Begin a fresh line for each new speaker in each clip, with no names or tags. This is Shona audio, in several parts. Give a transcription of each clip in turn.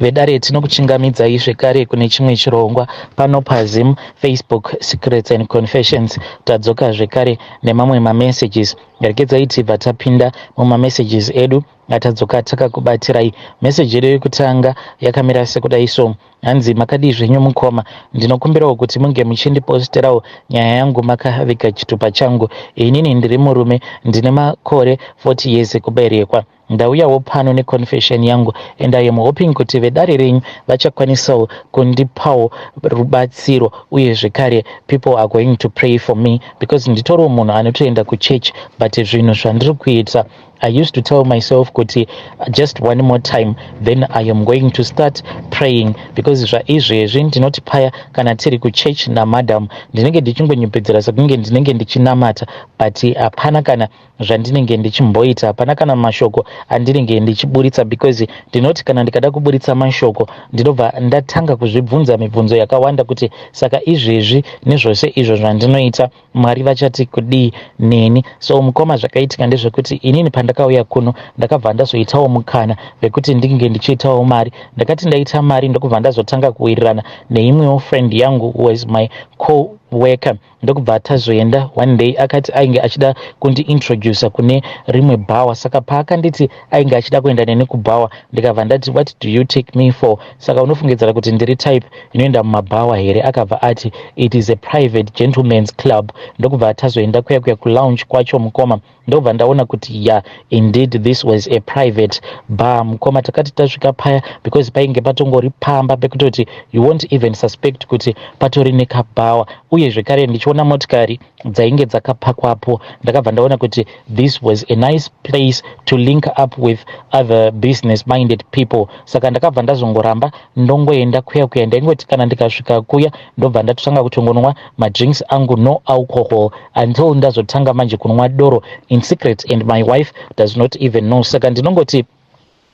Vedare, tinokuchingamidzai zvekare kune chimwe chirongwa pano paZim Facebook Secrets and Confessions. Tadzoka zvekare nemamwe mamessages. Regedzai tibva tapinda mumamessages edu atadzoka takakubatirai. Meseji yedu yekutanga yakamira sekudai so. Hanzi, "Makadii zvenyu mukoma? Ndinokumbirawo kuti munge muchindiposterawo nyaya yangu makaviga chitupa changu. Inini ndiri murume, ndine makore 40 years ekuberekwa. Ndauyawo pano neconfession yangu and I am hoping kuti vedare renyu vachakwanisawo kundipawo rubatsiro, uye zvekare people are going to pray for me because nditoriwo munhu anotoenda kuchurch, but zvinhu zvandiri kuita, I used to tell myself kuti just one more time, then I am going to start praying, because zvaizvezvi ndinoti paya kana tiri kuchurch namadam, ndinenge ndichingonyepedzera sekunge ndinenge ndichinamata, but hapana kana zvandinenge ndichimboita, hapana kana mashoko andinenge ndichiburitsa, because ndinoti kana ndikada kuburitsa mashoko, ndinobva ndatanga kuzvibvunza mibvunzo yakawanda kuti saka izvezvi nezvose izvo zvandinoita, Mwari vachati kudii neni? So mukoma, zvakaitika ndezvekuti inini pandakauya kuno, ndakabva ndazoitawo mukana wekuti ndinge ndichiitawo mari. Ndakati ndaita mari, ndokubva ndazotanga kuwirirana neimwewo friend yangu who was my co-worker. Ndokubva tazoenda one day. Akati ainge achida kundiintroduca kune rimwe bhawa. Saka paakanditi ainge achida kuenda neni kubhawa, ndikabva ndati, 'What do you take me for? Saka unofungidzira kuti ndiri type inoenda mumabhawa here?' Akabva ati it is a private gentleman's club. Ndokubva tazoenda kuya kuya kulounge kwacho mukoma. Ndobva ndaona kuti ya, indeed this was a private bar. Mukoma, takati tasvika paya, because painge patongori pamba pekutoti you won't even suspect kuti patori nekabhawa, uye zvekare ndichiona motikari dzainge dzakapakwapo, ndakabva ndaona kuti this was a nice place to link up with other business minded people. Saka ndakabva ndazongoramba ndongoenda kuya kuya. Ndaingoti kana ndikasvika kuya, ndobva ndatotanga kutongonwa madrinks angu, no alcohol, until ndazotanga manje kunwa doro in secret, and my wife does not even know. Saka ndinongoti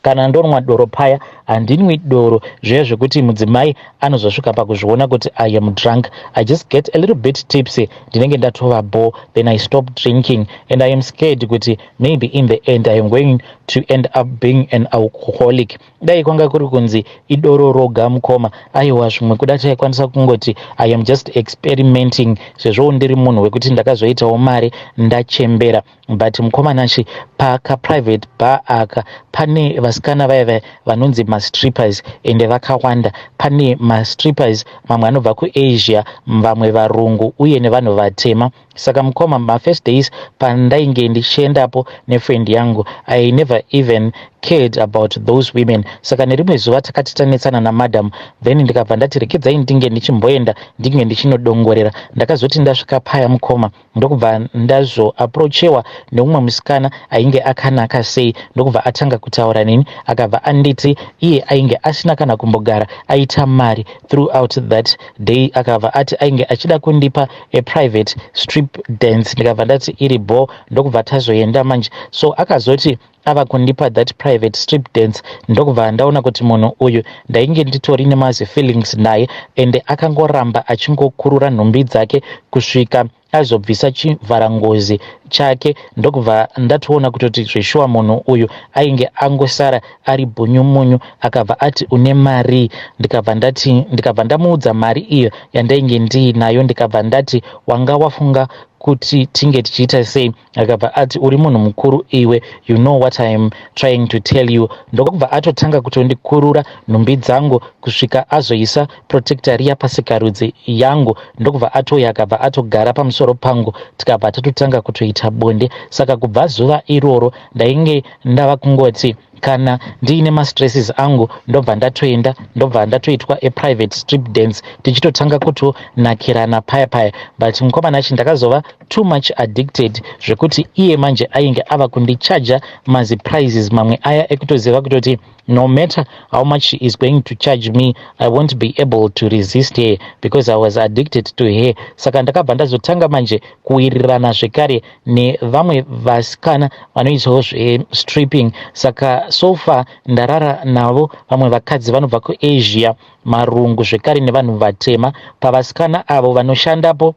kana ndonwa doro paya, handinwi doro zviya zvekuti mudzimai anozosvika pakuzviona kuti I am drunk. I just get a little bit tipsy, ndinenge ndatova bo, then I stop drinking. And I am scared kuti maybe in the end I am going to end up being an alcoholic. Dai kwanga kuri kunzi idoro roga mukoma, aiwa, zvimwe kuda taikwanisa kungoti I am just experimenting, sezvo ndiri munhu wekuti ndakazoitawo mari ndachembera. But mukoma Nashe, pakaprivate bar aka pane vasikana vaya vaya vanonzi mastrippers, ende vakawanda. Pane mastrippers mamwe anobva kuAsia, vamwe varungu, uye nevanhu vatema. Saka mukoma, mafirst days pandainge ndichiendapo nefriend yangu, I never even cared about those women. Saka nerimwe zuva takati tanetsana namadam, then ndikabva ndati rekedzai ndinge ndichimboenda, ndinge ndichinodongorera. Ndakazoti ndasvika paya mukoma, ndokubva ndazoapproachewa neumwe musikana ainge akanaka sei. Ndokubva atanga kutaura neni. Akabva anditi iye ainge asina kana kumbogara aita mari throughout that day. Akabva ati ainge achida kundipa a private strip dance. Ndikabva ndati iri bo. Ndokubva tazoenda manje. So akazoti ava kundipa that private strip dance, ndokubva ndaona kuti munhu uyu ndainge nditori nemazi feelings naye, ende akangoramba achingokurura nhumbi dzake kusvika azobvisa chivharangozi chake. Ndokubva ndatoona kutoti zveshuwa munhu uyu ainge angosara ari bhunyumunyu. Akabva ati, "Une mari?" Ndikabva ndati, ndikabva ndamuudza mari iyo yandainge ndiinayo. Ndikabva ndati, "Wanga wafunga kuti tinge tichiita sei?" Akabva ati, "Uri munhu mukuru iwe, you know what I am trying to tell you." Ndokubva atotanga kutondikurura nhumbi dzangu kusvika azoisa protector riya pasikarudzi yangu. Ndokubva atouya, akabva atogara pamusoro pangu, tikabva tatotanga kutoita bonde. Saka kubva zuva iroro ndainge ndava kungoti kana ndiine mastresses angu, ndobva ndatoenda, ndobva ndatoitwa a private strip dance, tichitotanga kutonakirana paya paya. But mukoma Nashe, ndakazova too much addicted zvekuti iye manje ainge ava kundichaja maziprices mamwe aya ekutoziva kutoti no matter how much she is going to charge me, I won't be able to resist her because I was addicted to her. Saka ndakabva ndazotanga manje kuwirirana zvekare nevamwe vasikana vanoitawo zvestripping. Saka so far ndarara navo vamwe vakadzi vanobva kuAsia, marungu zvekare nevanhu vatema. Pavasikana avo vanoshandapo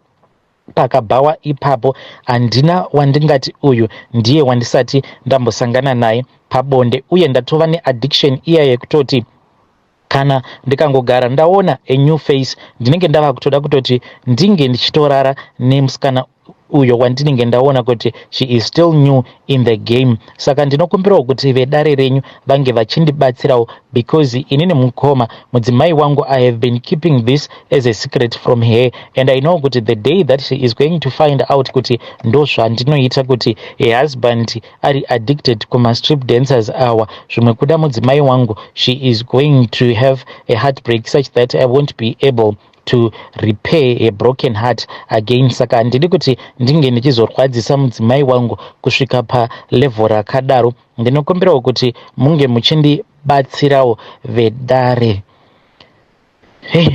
pakabhawa ipapo, handina wandingati uyu ndiye wandisati ndambosangana naye pabonde, uye ndatova neaddiction iya yekutoti Kana ndikangogara ndaona a new face, ndinenge ndava kutoda kutoti ndinge ndichitorara nemusikana uyo wandinenge ndaona kuti she is still new in the game. Saka ndinokumbirawo kuti vedare renyu vange vachindibatsirawo, because inini mukoma, mudzimai wangu, I have been keeping this as a secret from her, and I know kuti the day that she is going to find out kuti ndo zvandinoita, kuti her husband ari addicted kumastrip dancers awa, zvimwe kuda mudzimai wangu, she is going to have a heartbreak such that I won't be able to repair a broken heart again. Saka handidi kuti ndinge ndichizorwadzisa mudzimai wangu kusvika palevel rakadaro. Ndinokumbirawo kuti munge muchindibatsirawo, vedare. Hey,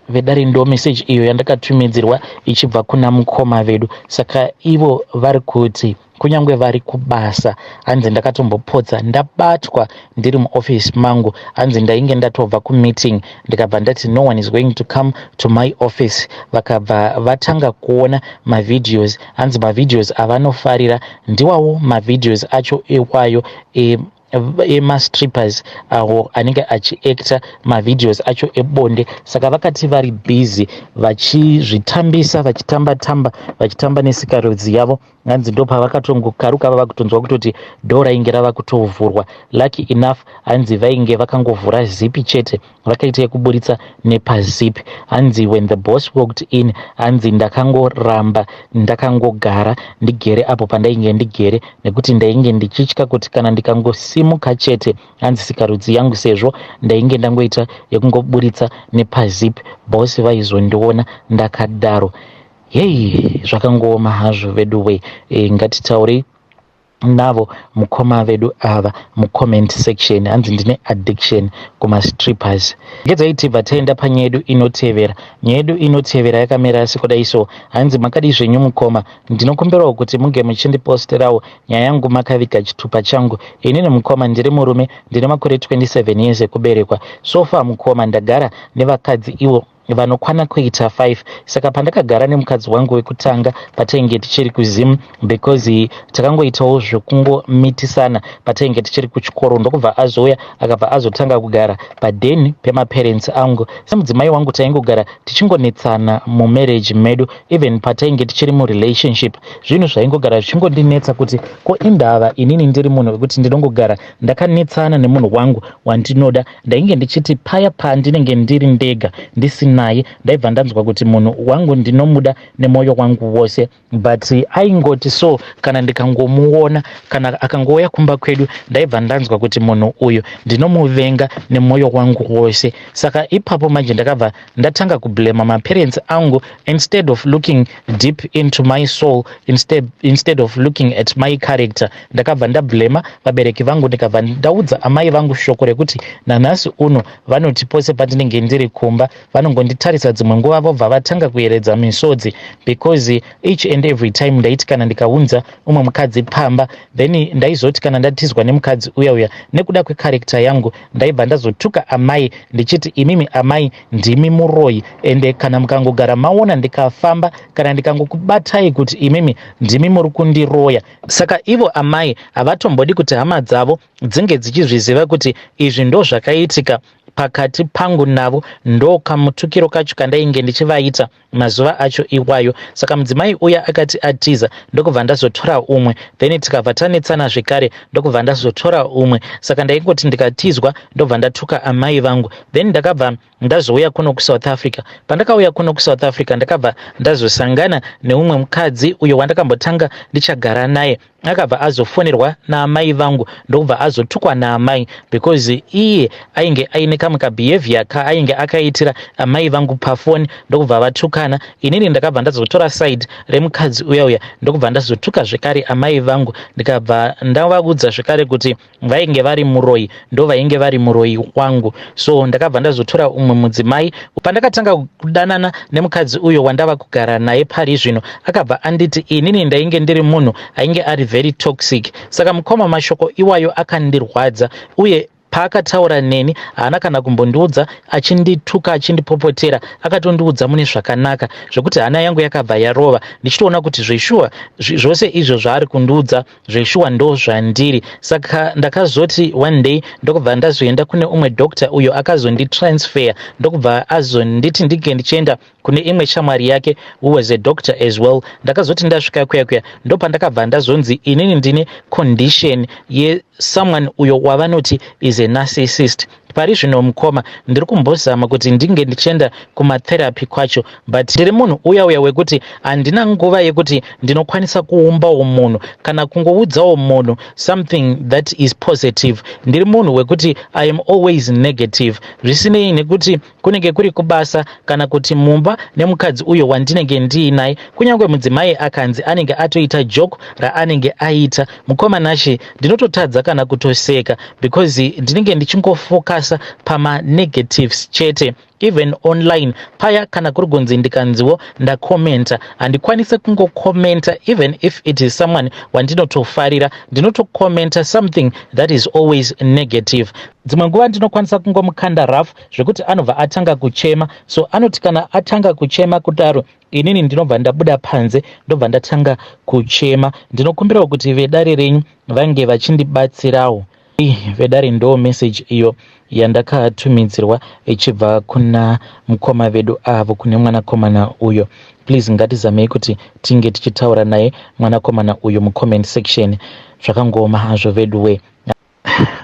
vedare, ndo meseji iyo yandakatumidzirwa ichibva kuna mukoma vedu. Saka ivo vari kuti kunyange vari kubasa, hanzi ndakatombopotsa ndabatwa ndiri muofisi mangu. Hanzi ndainge ndatobva kumeeting, ndikabva ndati no one is going to come to my office. Vakabva vatanga kuona mavideos. Hanzi mavideos avanofarira ndiwawo mavideos acho iwayo emastrippers awo anenge achiacta mavideos acho ebonde. Saka vakati vari busy vachizvitambisa, vachitamba tamba, vachitamba nesikarudzi yavo, hanzi ndo pavakatongokaruka vava kutonzwa kutoti door rainge rava kutovhurwa. Lucky enough, hanzi vainge vakangovhura zipi chete, vakaita yekuburitsa nepazipi. Hanzi when the boss walked in, hanzi ndakangoramba ndakangogara ndigere apo pandainge ndigere, nekuti ndainge ndichitya kuti kana ndikangosimuka chete, hanzi sikarudzi yangu, sezvo ndainge ndangoita yekungoburitsa nepazipi, boss vaizondiona ndakadaro. Hei, zvakangooma hazvo vedu. Ngatitaurei navo mukoma vedu ava mucomment section. Hanzi ndine addiction kumastrippers. Ngedzai tibva taenda panyaya yedu inotevera. Nyaya yedu inotevera yakamira sekudai so. Hanzi makadi zvenyu mukoma? Ndinokumbirawo kuti munge muchindiposterawo nyaya yangu makaviga chitupa changu. Inini mukoma, ndiri murume, ndine makore 27 years ekuberekwa. So far mukoma, ndagara nevakadzi ivo vanokwana kuita 5. Saka pandakagara nemukadzi wangu wekutanga, patainge tichiri kuZim, because takangoitawo zvekungomitisana patainge tichiri kuchikoro, ndokubva azouya, akabva azotanga kugara padheni pemaparents angu semudzimai wangu. Taingogara tichingonetsana mumarriage medu. Even patainge tichiri murelationship, zvinhu zvaingogara zvichingondinetsa kuti ko indava inini ndiri munhu wekuti ndinongogara ndakanetsana nemunhu wangu wandinoda. Ndainge ndichiti paya pandinenge ndiri ndega ndisinaye, ndaibva ndanzwa kuti munhu wangu ndinomuda nemwoyo wangu wose, but aingoti so kana ndikangomuona, kana akangouya kumba kwedu, ndaibva ndanzwa kuti munhu uyu ndinomuvenga nemwoyo wangu wose. Saka ipapo manje ndakabva ndatanga kublema maparents angu instead of looking deep into my soul, instead of looking at my character. Ndakabva ndablema vabereki vangu, ndikabva ndaudza amai vangu shoko rekuti nanhasi uno vanoti pose pandinenge ndiri kumba vanongonditarisa, dzimwe nguva vobva vatanga kuyeredza misodzi, because each and every time ndaiti kana ndikaunza umwe mukadzi pamba, then ndaizoti kana ndatizwa nemukadzi uya uya, nekuda kwecharacter yangu, ndaibva ndazotuka amai ndichiti, "Imimi amai, ndimi muroyi, ende kana mukangogara maona ndikafamba kana ndikangokubatai kuti imimi ndimi muri kundiroya." Saka ivo amai havatombodi kuti hama dzavo dzinge dzichizviziva kuti izvi ndo zvakaitika pakati pangu navo, ndo kamutukiro kacho kandainge ndichivaita mazuva acho iwayo. Saka mudzimai uya akati atiza, ndokubva ndazotora umwe, then tikabva tanetsana zvekare, ndokubva ndazotora umwe. Saka ndaingoti ndikatizwa, ndobva ndatuka amai vangu. Then ndakabva ndazouya kuno kuSouth Africa. Pandakauya kuno kuSouth Africa, ndakabva ndazosangana neumwe mukadzi uyo wandakambotanga ndichagara naye. Akabva azofonerwa naamai vangu, ndokubva azotukwa naamai, because iye ainge aine kamwe kabehavior kaainge akaitira amai vangu pafoni, ndokubva vatukana. Inini ndakabva ndazotora side remukadzi uya uya, ndokubva ndazotuka zvekare amai vangu, ndikabva ndavaudza zvekare kuti vainge vari muroyi, ndo vainge vari muroyi wangu. So ndakabva ndazotora umwe mudzimai. Pandakatanga kudanana nemukadzi uyo wandava kugara naye pari zvino, akabva anditi inini ndainge ndiri munhu ainge ari very toxic. Saka mukoma, mashoko iwayo akandirwadza uye Paakataura neni haana kana kumbondiudza achindituka, achindipopotera. Akatondiudza mune zvakanaka zvekuti hana yangu yakabva yarova ndichitoona kuti zveshuwa zvose izvo zvaari kundiudza, zveshuwa ndo zvandiri. Saka ndakazoti one day ndokubva ndazoenda kune umwe doctor uyo akazonditransfer, ndokubva azonditi ndinge ndichienda kune imwe shamwari yake who was a doctor as well. Ndakazoti ndasvika kuya kuya, ndopandakabva ndazonzi inini ndine condition yesomeone uyo wavanoti is a narcissist. Pari zvino, mukoma, ndiri kumbozama kuti ndinge ndichienda kumatherapy kwacho, but ndiri munhu uya uya wekuti handina nguva yekuti ndinokwanisa kuumbawo munhu kana kungoudzawo munhu something that is positive. Ndiri munhu wekuti I am always negative, zvisinei nekuti kunenge kuri kubasa kana kuti mumba nemukadzi uyo wandinenge ndiinaye. Kunyange mudzimai akanzi anenge atoita joke raanenge aita, mukoma Nashe, ndinototadza kana kutoseka because ndinenge ndichingofokasa pamanegatives chete. Even online paya, kana kuri kunzi ndikanziwo ndakomenta, handikwanisi kungokomenta even if it is someone wandinotofarira. Ndinotokomenta something that is always negative. Dzimwe nguva ndinokwanisa kungomukanda rough zvekuti anobva atanga kuchema. So anoti kana atanga kuchema kudaro, inini ndinobva ndabuda panze, ndobva ndatanga kuchema. Ndinokumbirawo kuti vedare renyu vange vachindibatsirawo. Vedare, ndo message iyo yandakatumidzirwa ichibva kuna mukoma vedu avo, kune mwanakomana uyo. Please, ngatizamei kuti tinge tichitaura naye mwanakomana uyo mucomment section. Zvakangoma hazvo vedu we.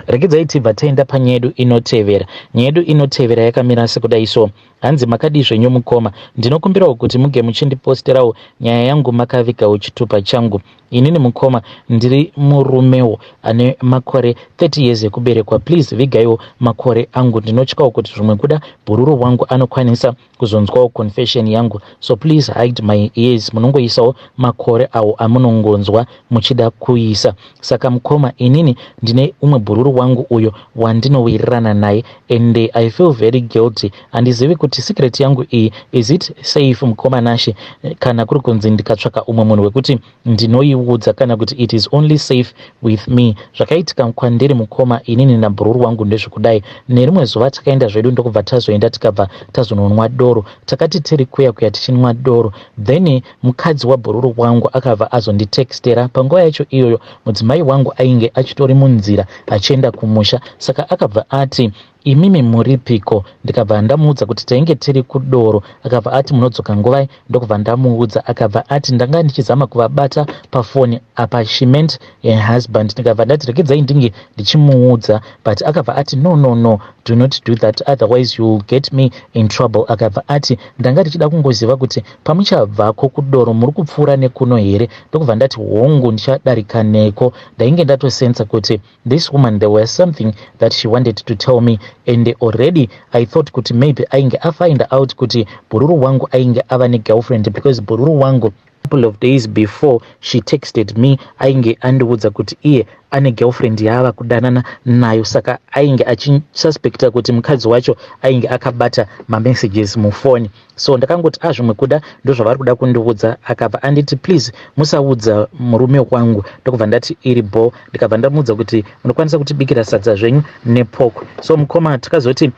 Regedzai tibva taenda panyaya yedu inotevera. Nyaya yedu inotevera yakamira sekudai. So hanzi, "Makadii zvenyu mukoma? Ndinokumbirawo kuti muge muchindiposterawo nyaya yangu makavigawo chitupa changu. Inini mukoma ndiri murumewo ane makore 30 years ekuberekwa. Please vigaiwo makore angu, ndinotyawo kuti zvimwe kuda bhururu wangu anokwanisa kuzonzwawo confession yangu. So please hide my years, munongoisawo makore awo amunongonzwa muchida kuisa." Saka mukoma, inini ndine umwe bhururu wangu uyo wandinowirirana naye and I feel very guilty. Handizivi kuti secret yangu iyi, is it safe, mukoma Nashe, kana kuri kunzi ndikatsvaka umwe munhu wekuti ndinoiudza, kana kuti it is only safe with me? Zvakaitika kwandiri, mukoma, inini nabhururu wangu ndezvekudai. Nerimwe zuva takaenda zvedu, ndokubva tazoenda, tikabva tazononwa doro. Takati tiri kuya kuya tichinwa doro, then mukadzi wabhururu wangu akabva azonditextera. Panguva yacho iyoyo mudzimai wangu ainge achitori munzira achienda kumusha. Saka akabva ati, "Imimi muripiko?" Ndikabva ndamuudza kuti tainge tiri kudoro. Akabva ati, "Munodzoka nguvai?" Ndokubva ndamuudza. Akabva ati, "Ndanga ndichizama kuvabata pafoni apa." She meant her husband. Ndikabva ndati, "Regedzai ndinge ndichimuudza," but akabva ati, "No, no, no, do not do that, otherwise you will get me in trouble." Akabva ati, "Ndanga ndichida kungoziva kuti pamuchabvako kudoro muri kupfuura nekuno here?" Ndokubva ndati, "Hongu, ndichadarika neko." Ndainge ndatosensa kuti this woman, there was something that she wanted to tell me, and already I thought kuti maybe ainge afind out kuti bhururu wangu ainge ava negirlfriend, because bhururu wangu, couple of days before she texted me, ainge andiudza kuti iye ane girlfriend yaava kudanana nayo. Saka ainge achisuspecta kuti mukadzi wacho ainge akabata mamessages mufoni. So ndakangoti, "A, zvimwe kuda ndozvavari kuda kundiudza." Akabva anditi, "Please musaudza murume wangu." Ndokubva ndati, "Iri bo." Ndikabva ndamuudza kuti, "Munokwanisa kutibikira sadza zvenyu nepork." So mukoma, takazoti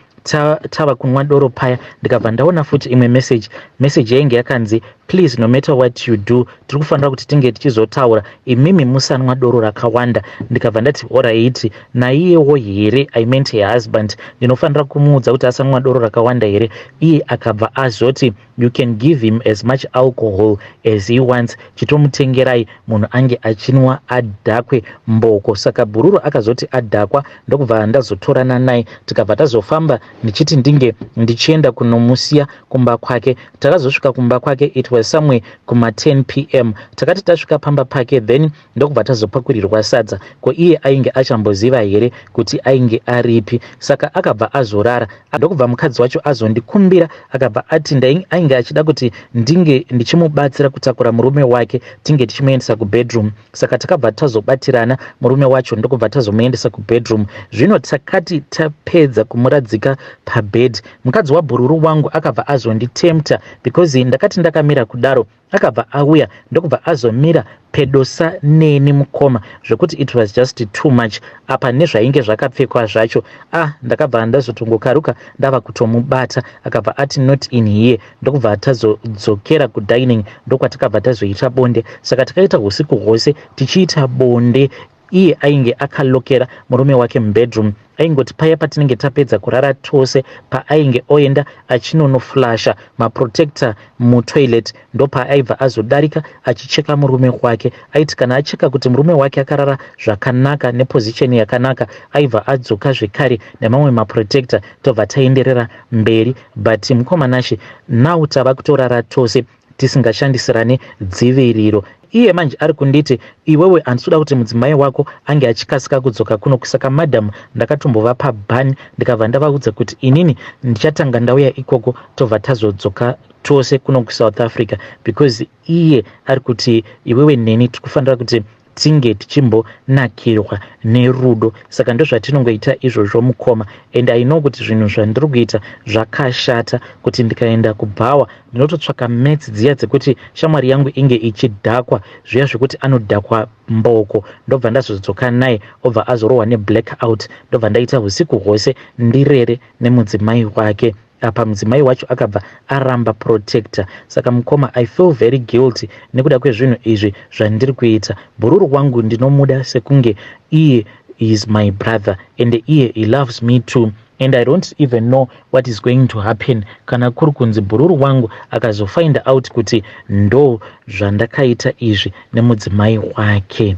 tava kunwa doro paya, ndikabva ndaona futi imwe message. Message yainge yakanzi, "Please, no matter what you do, tiri kufanira kuti tinge tichizotaura. Imimi musanwa doro rakawanda." Ndikabva ndati, "Alright, naiyewo here?" I meant her husband. "Ndinofanira kumuudza kuti asanwa doro rakawanda here?" Iye akabva azoti, "You can give him as much alcohol as he wants. Chitomutengerai munhu ange achinwa adhakwe mboko." Saka bhururu akazoti adhakwa, ndokubva ndazotorana naye, tikabva tazofamba ndichiti ndinge ndichienda kunomusiya kumba kwake. Takazosvika kumba kwake, it was somewhere kuma10 p.m. Takati tasvika pamba pake, then ndokubva tazopakurirwa sadza. Ko iye ainge achamboziva here kuti ainge aripi? Saka akabva azorara. Ndokubva mukadzi wacho azondikumbira, akabva ati ainge achida kuti ndinge ndichimubatsira kutakura murume wake, tinge tichimuendesa kubedroom. Saka takabva tazobatirana murume wacho, ndokubva tazomuendesa kubedroom. Zvino takati tapedza kumuradzika pabed, mukadzi wabhururu wangu akabva azonditempta, because ndakati ndakamira. kudaro, akabva auya ndokubva azomira pedosa neni, mukoma, zvekuti it was just too much. Apa nezvainge zvakapfekwa zvacho, ah, ndakabva ndazotongokaruka ndava kutomubata. Akabva ati, "Not in here." Ndokubva tazodzokera kudining, ndokwatakabva tazoita bonde. Saka takaita usiku hwose tichiita bonde. Iye ainge akalokera murume wake mubedroom. Aingoti paya patinenge tapedza kurara tose, paainge oenda achinonoflasha maprotector mutoilet, ndopaaibva azodarika achicheka murume wake. Aiti kana acheka kuti murume wake akarara zvakanaka neposition yakanaka, aibva adzoka zvekare nemamwe maprotector, tobva taenderera mberi. But mukoma Nashe, now tava kutorara tose tisingashandisirane dziviriro. Iye manje ari kunditi, "Iwewe, handisi kuda kuti mudzimai wako ange achikasika kudzoka kuno." Saka madam ndakatombovapa ban, ndikabva ndavaudza kuti inini ndichatanga ndauya ikoko, tobva tazodzoka tose kuno kuSouth Africa, because iye ari kuti, "Iwewe neni tiri kufanira kuti tinge tichimbonakirwa nerudo." Saka ndozvatinongoita izvozvo, mukoma, and I know kuti zvinhu zvandiri kuita zvakashata. Kuti ndikaenda kubhawa, ndinototsvaka mates dziya dzekuti shamwari yangu inge ichidhakwa zviya zvekuti anodhakwa mboko, ndobva ndazodzoka naye, obva azorohwa neblack out, ndobva ndaita usiku hwose ndirere nemudzimai wake. Apa mudzimai wacho akabva aramba protector. Saka mukoma, I feel very guilty nekuda kwezvinhu izvi zvandiri kuita. Bhururu wangu ndinomuda sekunge iye is my brother, and iye he loves me too, and I don't even know what is going to happen kana kuri kunzi bhururu wangu akazofind out kuti ndo zvandakaita izvi nemudzimai wake.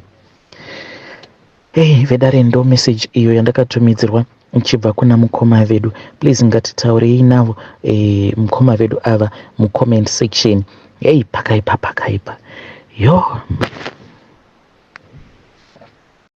Ei vedare, ndo message iyo yandakatumidzirwa ichibva kuna mukoma vedu. Please, ngatitaurei navo mukoma vedu ava mucomment section. Ei, pakaipa, pakaipa yo.